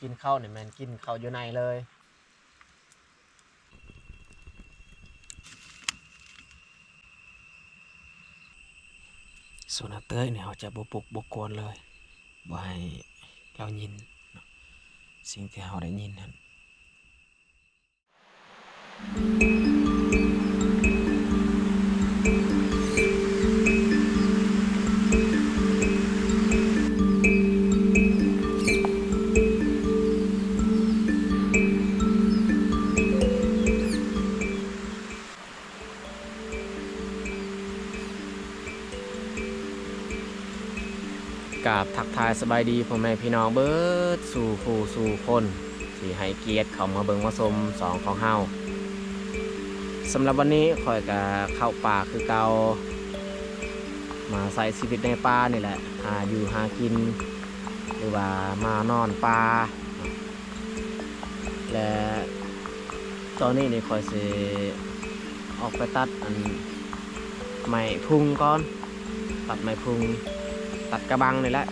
ກິນເຂົ້ານີ້ແມ່ນກິນເຂົ້າຢູ່ໃນເລີຍ. ສ່ວນອາເຕີຍນີ້ເຮົາຈະບໍ່ປຸກບໍ່ກວນເລີຍ ບໍ່ໃຫ້ລາວຍິນເນາະ ສິ່ງທີ່ເຮົາໄດ້ຍິນຫັ້ນ. ກາບທັກທາຍສະບາຍດີພໍ່ແມ່ພີ່ນ້ອງເບິດສູ່ຜູ້ສູ່ຄົນ ທີ່ໃຫ້ກຽດເຂົ້າມາເບິ່ງມາຊົມຊ່ອງຂອງເຮົາ. ສຳລັບວັນນີ້ຂ້ອຍກະເຂົ້າປ່າຄືເກົ່າ ມາໃຊ້ຊີວິດໃນປ່ານີ້ແຫຼະ ຫາຢູ່ຫາກິນ ຫຼືວ່າມານອນປ່າ. ແລະ ຕອນນີ້ນີ້ຂ້ອຍຊິອອກໄປຕັດອັນໄມ້ພຸງກ່ອນ ຕັດໄມ້ພຸງ ຕັດກະບັງນີ້ແຫຼະ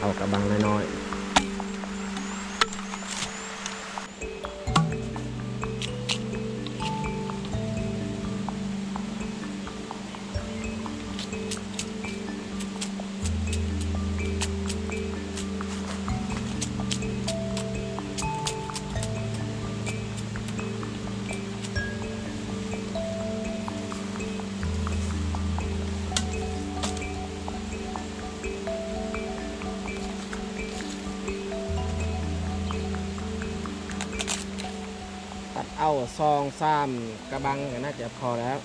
ເອົາກະບັງນ້ອຍໆ. ຕັດເອົາສອງສາມກະບັງກໍໜ້າຈະພໍແລ້ວ.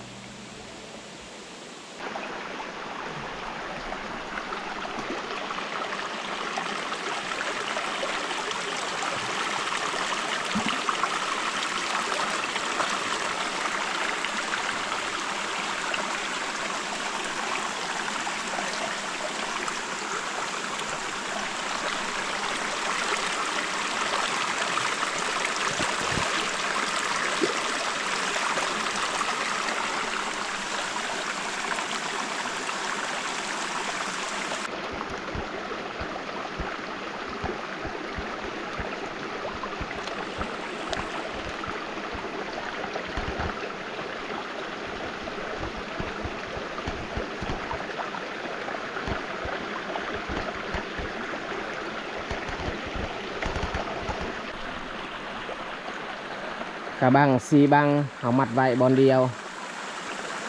ກະບັງສີ່ບັງ ເຮົາມັດໄວ້ບ່ອນດຽວ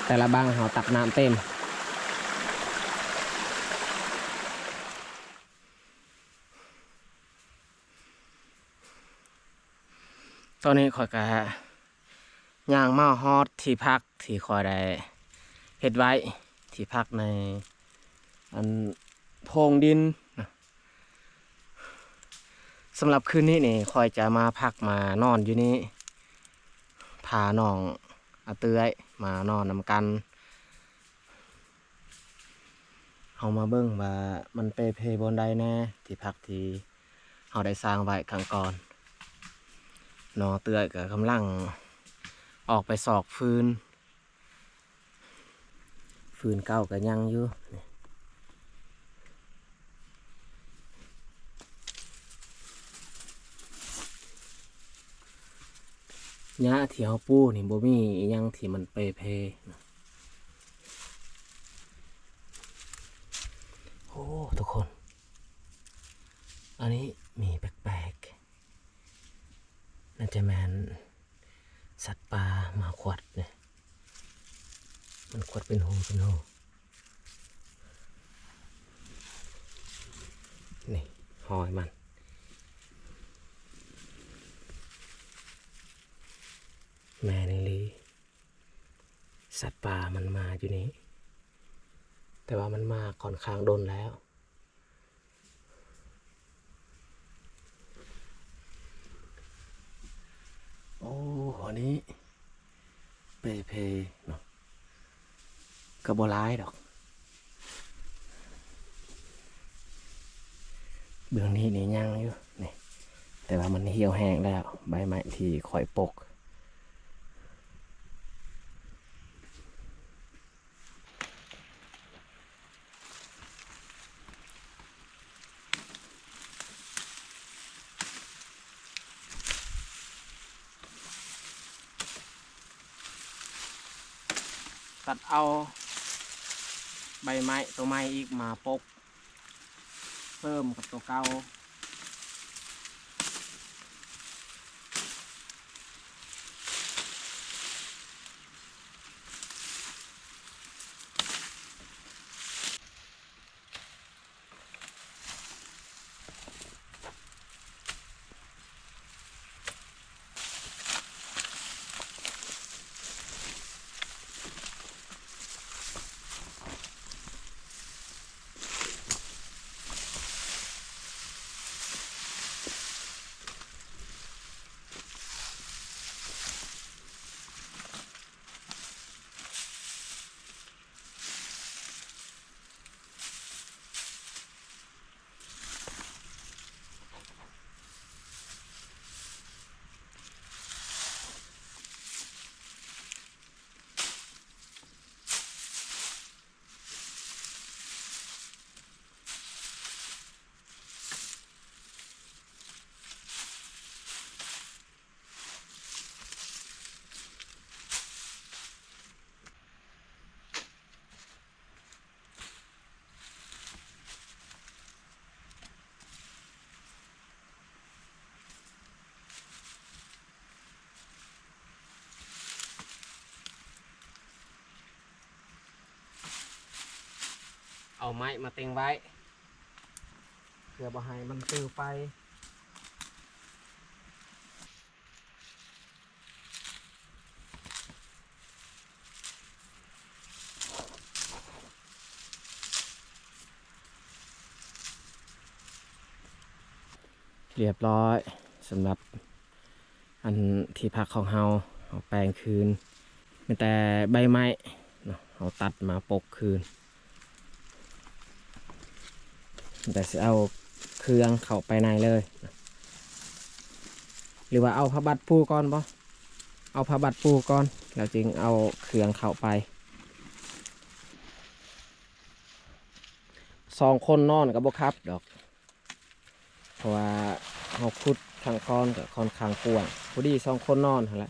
ແຕ່ລະບັງເຮົາຕັກນ້ຳເຕັມ. ຕອນນີ້ຂ້ອຍກະຍ່າງມາຮອດທີ່ພັກທີ່ຂ້ອຍໄດ້ເຮັດໄວ້ ທີ່ພັກໃນອັນໂພງດິນນະ. ສຳລັບຄືນນີ້ນີ້ ຂ້ອຍຈະມາພັກມານອນຢູ່ນີ້ ພານ້ອງອາເຕື້ອຍມານອນນຳກັນ. ເຮົາມາເບິ່ງວ່າມັນເປ່ເພບ່ອນໃດແດ່ ທີ່ພັກທີ່ເຮົາໄດ້ສ້າງໄວ້ຄັ້ງກ່ອນ. ນ້ອງເຕື້ອຍກໍກຳລັງອອກໄປຊອກຟືນ ຟືນເກົ່າກໍຍັງຢູ່. ຫຍ້າທີ່ເຮົາປູນີ້ບໍ່ມີອີ່ຫຍັງທີ່ມັນເປ່ເພ. ໂອ້ ທຸກຄົນ ອັນນີ້ມີແປກໆ ໜ້າຈະແມ່ນສັດປ່າໝາຂວັດນີ້ ມັນຂວັດເປັນຮູເປັນຮູ. ນີ້ຮອຍມັນ ແມ່ນອີ່ຫຼີ ສັດປ່າມັນມາຢູ່ນີ້ ແຕ່ວ່າມັນມາຂ້ອນຂ້າງດົນແລ້ວ. ໂອ້ ອັນນີ້ເປ່ເພເນາະ ກໍບໍ່ຫຼາຍດອກ. ເບື້ອງນີ້ນີ້ຍັງຢູ່ນີ້ ແຕ່ວ່າມັນຫ່ຽວແຫ້ງແລ້ວ ໃບໄມ້ທີ່ຂ້ອຍປົກ. ຕັດເອົາໃບໄມ້ໂຕໃໝ່ອີກມາປົກເພີ່ມກັບໂຕເກົ່າ. ເອົາໄມ້ມາເຕັງໄວ້ ເພື່ອບໍ່ໃຫ້ມັນປິວໄປ. ຮຽບຮ້ອຍ ສຳລັບອັນທີ່ພັກຂອງເຮົາ ເຮົາແປງຄືນ ມີແຕ່ໃບໄມ້ເນາະ ເຮົາຕັດມາປົກຄືນ. ແຕ່ຊິເອົາເຄື່ອງເຂົ້າໄປໃນເລີຍ ຫຼືວ່າເອົາຜ້າບັດປູກ່ອນບໍ? ເອົາຜ້າບັດປູກ່ອນ ແລ້ວຈຶ່ງເອົາເຄື່ອງເຂົ້າໄປ. ສອງຄົນນອນກໍບໍ່ຄັບດອກ ເພາະວ່າເຮົາຂຸດທາງກ້ອນກໍຄ່ອນຂ້າງກວ້າງ ພໍດີສອງຄົນນອນຫັ້ນແຫຼະ.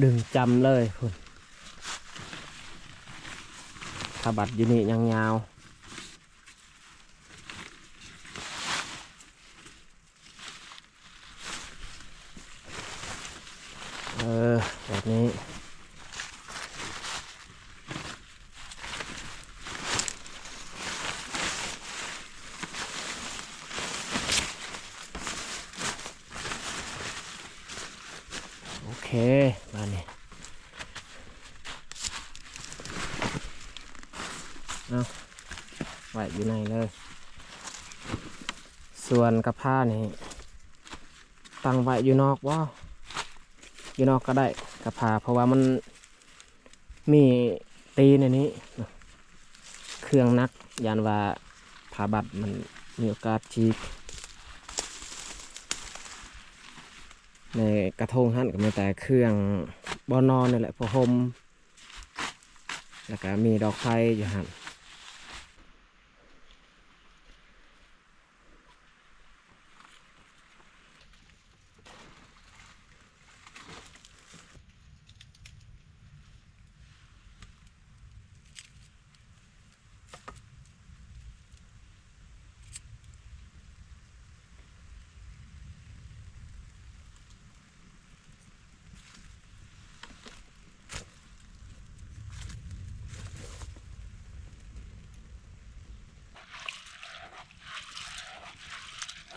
ດຶງຈ້ຳເລີຍພຸ້ນ ຖ້າບັດຢູ່ນີ້ຍັງຍາວ. ເອີ ແບບນີ້ ໂອເຄ ບາດນີ້ ເອົາ ໄວ້ຢູ່ໃນເລີຍ. ສ່ວນກະພານີ້ຕັ້ງໄວ້ຢູ່ນອກບໍ? ຢູ່ນອກກໍໄດ້ກະພາ ເພາະວ່າມັນມີຕີນໃນນີ້ ເຄື່ອງໜັກ ຢ້ານວ່າຜ້າບັດມັນມີໂອກາດຈີກ. ໃນກະທົງຫັ້ນກໍມີແຕ່ເຄື່ອງບ່ອນນອນນີ້ແຫຼະ ຜ້າຫົ່ມ ແລ້ວກໍມີດອກໄຟຢູ່ຫັ້ນ.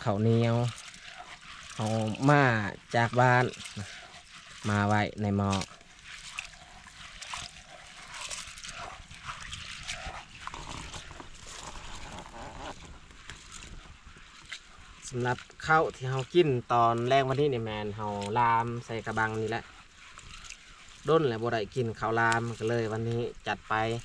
ເຂົ້າໜຽວ ເຮົາມາຈາກບ້ານ ມາໄວ້ໃນໝໍ້. ສຳລັບເຂົ້າທີ່ເຮົາກິນຕອນແລງວັນນີ້ນີ້ ແມ່ນເຮົາລາມໃສ່ກະບັງນີ້ແຫຼະ. ດົນແລ້ວບໍ່ໄດ້ກິນເຂົ້າລາມ ກໍເລີຍວັນນີ້ຈັດໄປ. ສ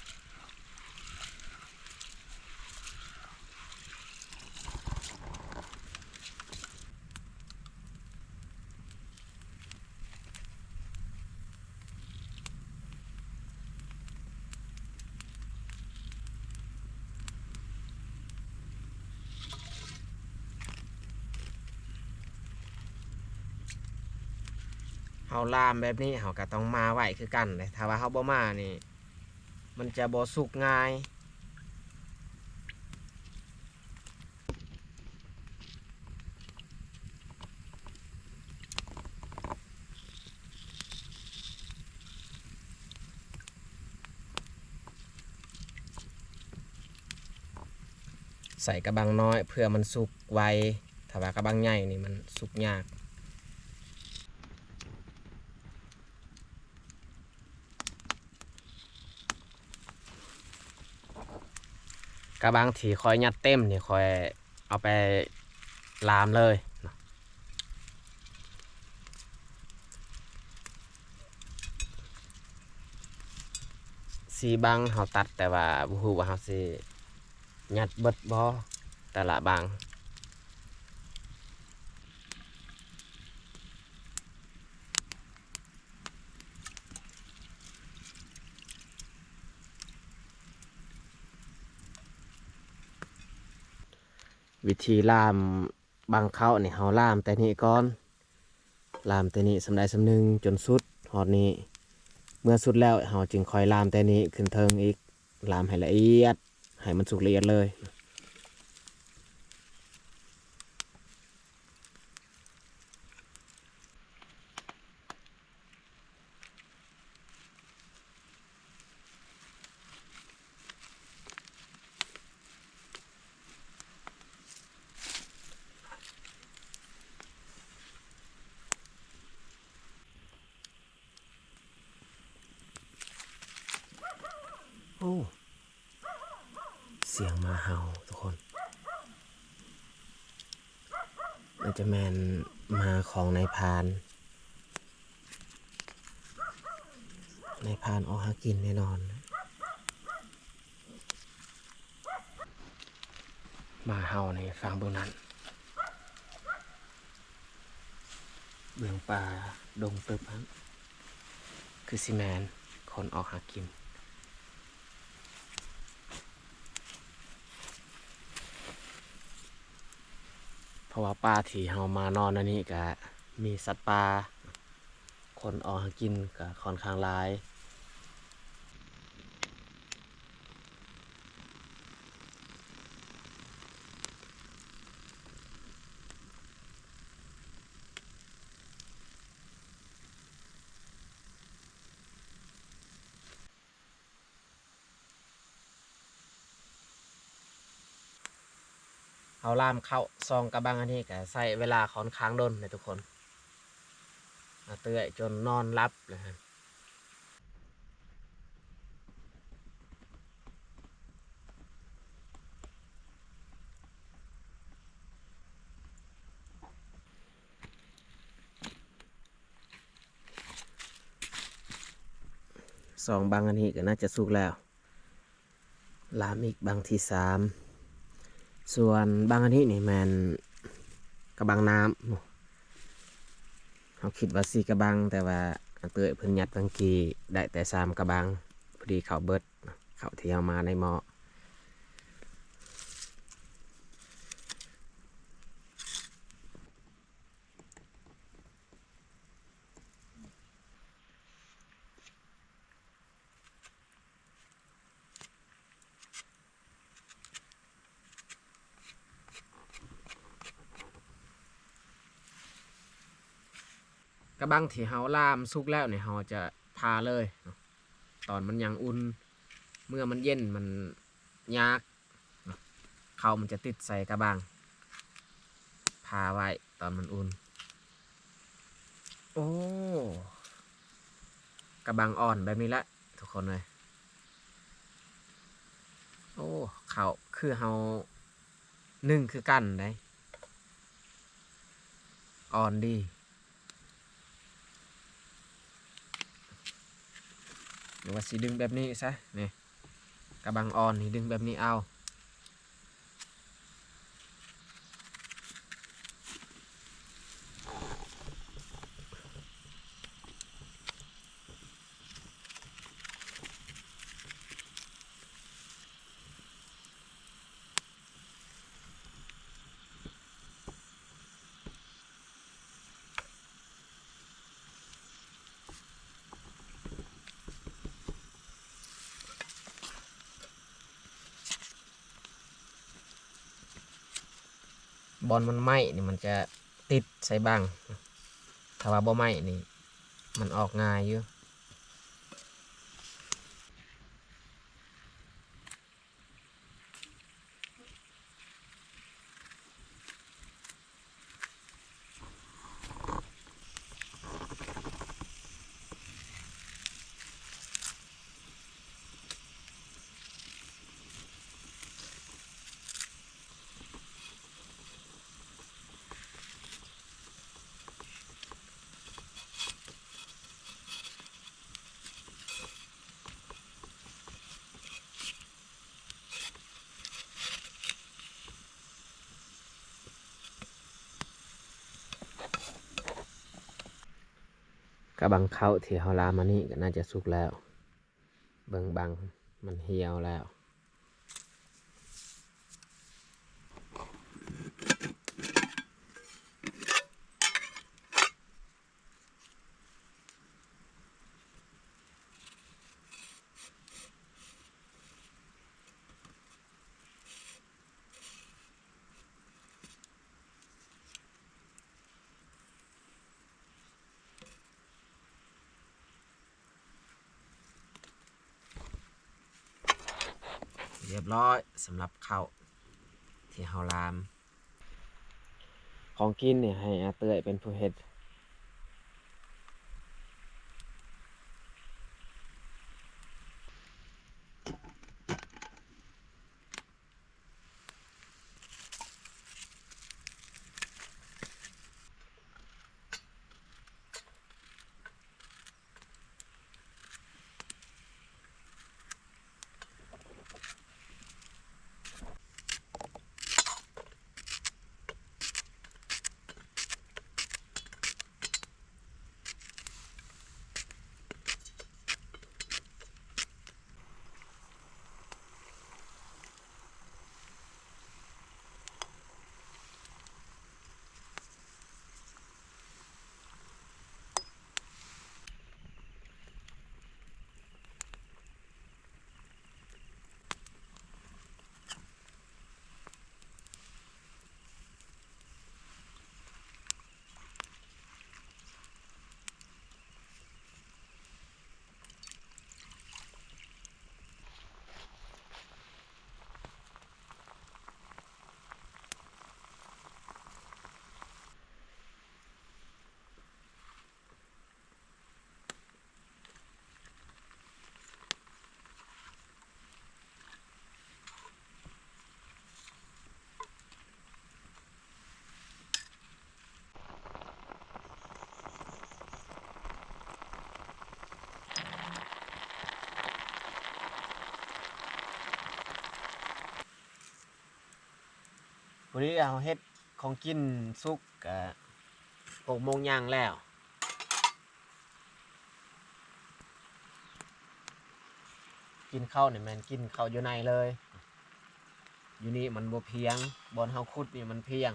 ເຮົາລາມແບບນີ້ ເຮົາກໍຕ້ອງມາໄວຄືກັນເດ້. ຖ້າວ່າເຮົາບໍ່ມານີ້ ມັນຈະບໍ່ສຸກງ່າຍ. ໃສ່ກະບັງນ້ອຍເພື່ອມັນສຸກໄວ, ຖ້າວ່າກະບັງໃຫຍ່ນີ້ມັນສຸກຍາກ. ກະບັງທີ່ຂ້ອຍຍັດເຕັມນີ້ ຂ້ອຍເອົາໄປລາມເລີຍເນາະ. ສີ່ບັງເຮົາຕັດ, ແຕ່ວ່າບໍ່ຮູ້ວ່າເຮົາຊິຍັດເບິດບໍ່ ແຕ່ລະບັງ. ວິທີລາມບັງເຂົ້ານີ້ ເຮົາລາມແຕ່ນີ້ກ່ອນ, ລາມແຕ່ນີ້ສ່ຳໃດສ່ຳໜຶ່ງຈົນສຸດຮອດນີ້. ເມື່ອສຸດແລ້ວ ເຮົາຈຶ່ງຄ່ອຍລາມແຕ່ນີ້ຂຶ້ນເທິງອີກ, ລາມໃຫ້ລະອຽດ, ໃຫ້ມັນສຸກລະອຽດເລີຍ. ໂອ້ ສຽງໝາເຫົ່າທຸກຄົນ, ໜ້າຈະແມ່ນໝາຂອງນາຍພານ, ນາຍພານອອກຫາກິນແນ່ນອນ. ໝາເຫົ່າໃນຝັ່ງເບື້ອງນັ້ນ, ເບື້ອງປ່າດົງຕຶບຫັ້ນ ຄືຊິແມ່ນຄົນອອກຫາກິນ, ເພາະວ່າປ່າທີ່ເຮົາມານອນອັນນີ້ກະມີສັດປ່າ. ຄົນອອກຫາກິນກໍຂ້ອນຂ້າງຫຼາຍ. ເຮົາລາມເຂົ້າສອງກະບັງອັນນີ້ກໍໃຊ້ເວລາຂ້ອນຂ້າງດົນເດ້ທຸກຄົນ, ອາເຕື້ອຍຈົນນອນຫຼັບເລີຍ. ສອງບັງອັນນີ້ກໍໜ້າຈະສຸກແລ້ວ, ລາມອີກບັງທີສາມ. ສ່ວນບັງອັນນີ້ນີ້ແມ່ນກະບັງນ້ຳ, ເຮົາຄິດວ່າສີ່ກະບັງ ແຕ່ວ່າອາເຕີຍເພິ່ນຍັດວັງກີ້ໄດ້ແຕ່ສາມກະບັງ, ພໍດີເຂົ້າເບິດ, ເຂົ້າທີ່ເຮົາມາໃນໝໍ້. ກະບັງທີ່ເຮົາລາມສຸກແລ້ວນີ້ ເຮົາຈະຜ່າເລີຍເນາະ ຕອນມັນຍັງອຸ່ນ, ເມື່ອມັນເຢັນມັນຍາກ. ເຂົ້າມັນຈະຕິດໃສ່ກະບັງ, ຜ່າໄວ້ຕອນມັນອຸ່ນ. ໂອ້ ກະບັງອ່ອນແບບນີ້ແຫຼະທຸກຄົນເອີຍ. ໂອ້ ເຂົ້າຄືເຮົາໜຶ້ງຄືກັນໃດ, ອ່ອນດີ. ຫຼືວ່າຊິດຶງແບບນີ້ຊະ ນີ້ ກະບັງອ່ອນນີ້ດຶງແບບນີ້ເອົາ. ເ ບ່ອນມັນໄໝ້ນີ້ມັນຈະຕິດໃສ່ບັງ, ຖ້າວ່າບໍ່ໄໝ້ນີ້ມັນອອກງ່າຍຢູ່. ກະບັງເຂົ້າທີ່ເຮົາລາມມານີ້ກໍໜ້າຈະສຸກແລ້ວ. ເບິ່ງບັງມັນຫ່ຽວແລ້ວ. ຮຽບຮ້ອຍສຳລັບເຂົ້າທີ່ເຮົາລາມ. ຂອງກິນນີ້ໃຫ້ອາເຕ້ຍເປັນຜູ້ເຮັດ. ພໍດີເຮົາເຮັດຂອງກິນສຸກກະຫົກໂມງຍ່າງແລ້ວ. ກິນເຂົ້ານີ້ແມ່ນກິນເຂົ້າຢູ່ໃນເລີຍ. ຢູ່ນີ້ມັນບໍ່ພຽງ, ບ່ອນເຮົາຂຸດນີ້ມັນພຽງ.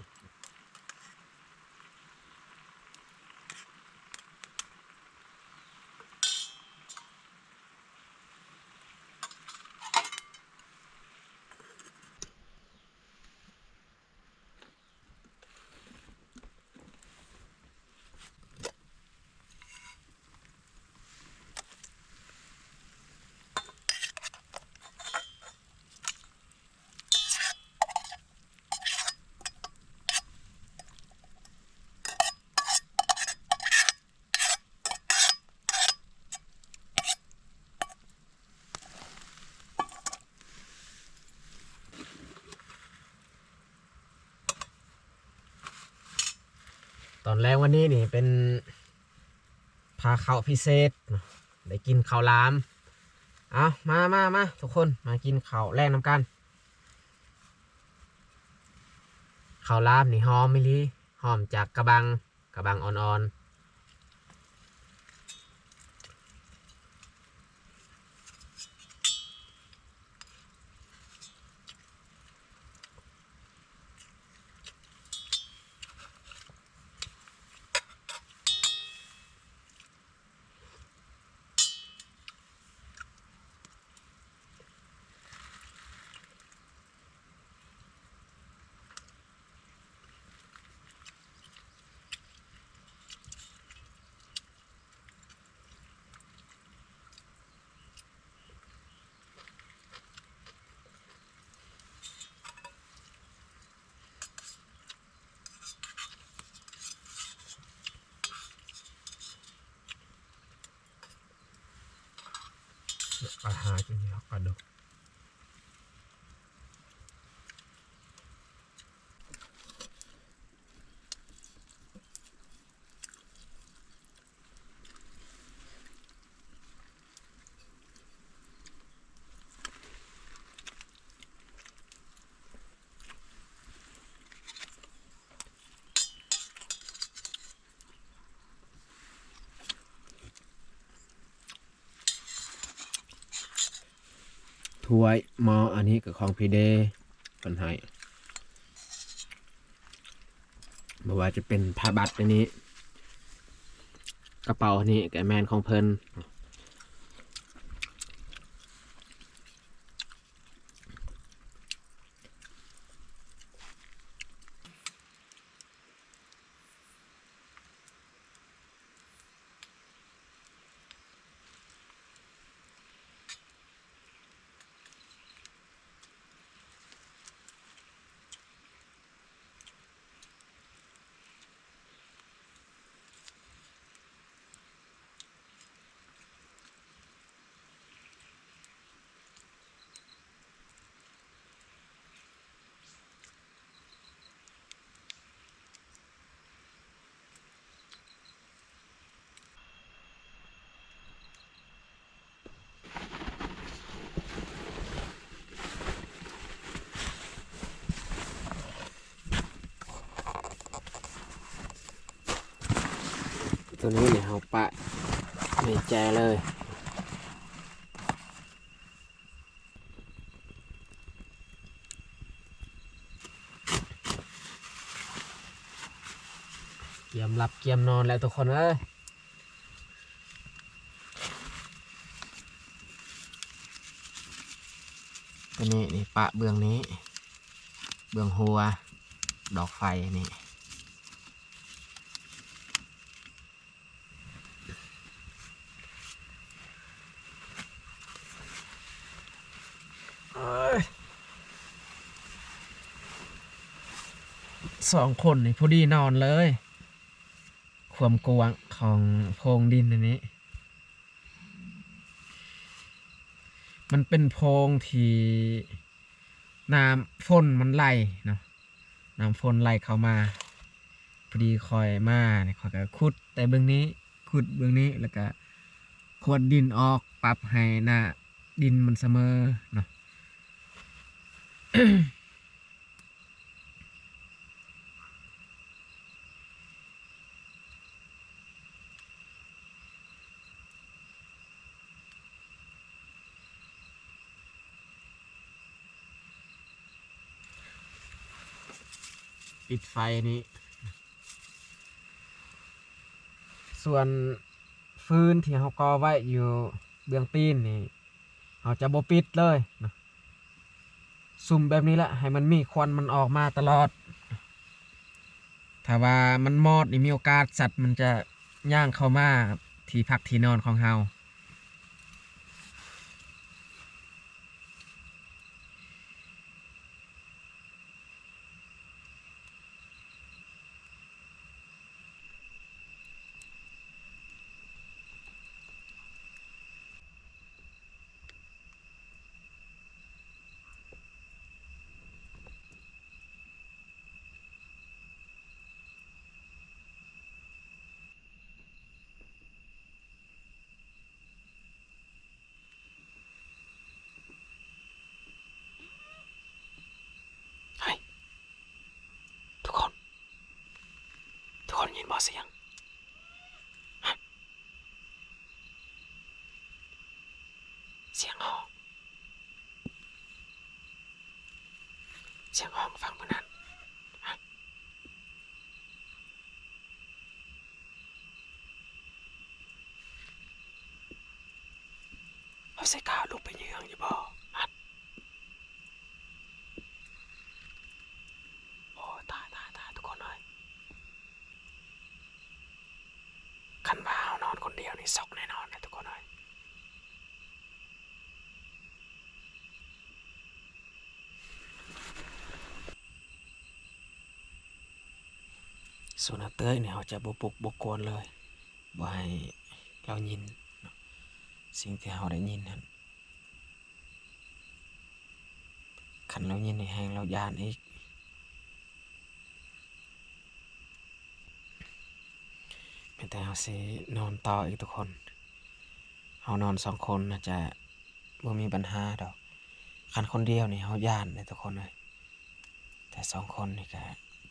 ຕອນແລງວັນນີ້ນີ້ເປັນພາເຂົ້າພິເສດເນາະ, ໄດ້ກິນເຂົ້າຫຼາມ. ເອົາ ມາ ມາ ມາ ທຸກຄົນ ມາກິນເຂົ້າແລງນຳກັນ. ເຂົ້າຫຼາມນີ້ຫອມອີ່ຫຼີ, ຫອມຈາກກະບັງ. ກະບັງອ່ອນໆ. ເ ປາຫາ ປາດຸກ. ຖ້ວຍ ໝໍ້ ອັນນີ້ກໍຂອງພີ່ເດ ເພິ່ນໃຫ້. ບໍ່ວ່າຈະເປັນຜ້າບັດອັນນີ້ ກະເປົາອັນນີ້ກໍແມ່ນຂອງເພິ່ນ. ໂຕນີ້ນີ້ເຮົາປະໃນແຈເລີຍ. ກຽມຫຼັບກຽມນອນແລ້ວທຸກຄົນເອີຍ. ໂຕນີ້ນີ້ປະເບື້ອງນີ້ ເບື້ອງຫົວດອກໄຟນີ້. ສອງຄົນນີ້ພໍດີນອນເລີຍ. ຄວາມກວ້າງຂອງໂພງດິນອັນນີ້ ມັນເປັນໂພງທີ່ນ້ຳຝົນມັນໄຫຼເນາະ. ນ້ຳຝົນໄຫຼເຂົ້າມາ ພໍດີຂ້ອຍມານີ້ ຂ້ອຍກໍຂຸດແຕ່ເບື້ອງນີ້ ຂຸດເບື້ອງນີ້ ແລ້ວກໍຂວດດິນອອກ ປັບໃຫ້ໜ້າດິນມັນສະເໝີເນາະ. ປິດໄຟນີ້ ສ່ວນຟືນທີ່ເຮົາກໍ່ໄວ້ຢູ່ເບື້ອງຕີນນີ້ ເຮົາຈະບໍ່ປິດເລີຍນະ. ສຸມແບບນີ້ແຫຼະ ໃຫ້ມັນມີຄວັນມັນອອກມາຕະຫຼອດ. ຖ້າວ່າມັນມອດນີ້ ມີໂອກາດສັດມັນຈະຍ່າງເຂົ້າມາທີ່ພັກທີ່ນອນຂອງເຮົາ. ເຮີ້ຍ ທຸກຄົນ ທຸກຄົນໄດ້ຍິນບໍ່ສຽງ? ຮະ? ສຽງຮ້ອງ ສຽງຮ້ອງຝັ່ງຜູ້ນັ້ນ. ຮະ? ເຮົາຊິກ້າລຸກໄປເຍືອງຢູ່ບໍ່? ຮະ? ໂອ້ ຕາຍ ຕາຍ ຕາຍ ທຸກຄົນເອີຍ. ຄັນວ່າເຮົານອນຄົນດຽວນີ້ ຊັອກແນ່ນອນເດ້ທຸກຄົນເອີຍ. ສ່ວນອາເຕີຍນີ້ ເຮົາຈະບໍ່ປຸກບໍ່ກວນເລີຍ ບໍ່ໃຫ້ລາວຍິນເນາະ ສິ່ງທີ່ເຮົາໄດ້ຍິນຫັ້ນ. ຄັນລາວຍິນນີ້ແຮງລາວຢ້ານອີກ. ແມ່ນແຕ່ເຮົາຊິນອນຕໍ່ອີກທຸກຄົນ. ເຮົານອນສອງຄົນໜ້າຈະບໍ່ມີບັນຫາດອກ. ຄັນຄົນດຽວນີ້ເຮົາຢ້ານເດ້ທຸກຄົນເອີຍ. ແຕ່ສອງຄົນນີ້ກະ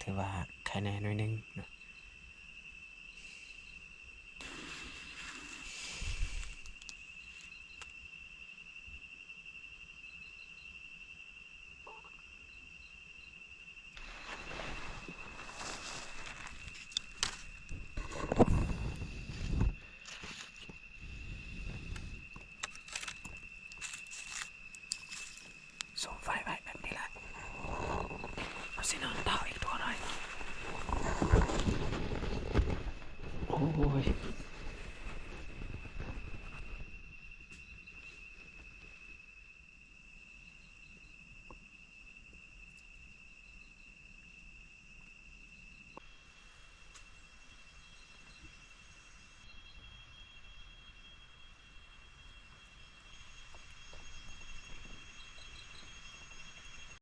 ຖືວ່າໄຄແນ່ໜ້ອຍໜຶ່ງເນາະ.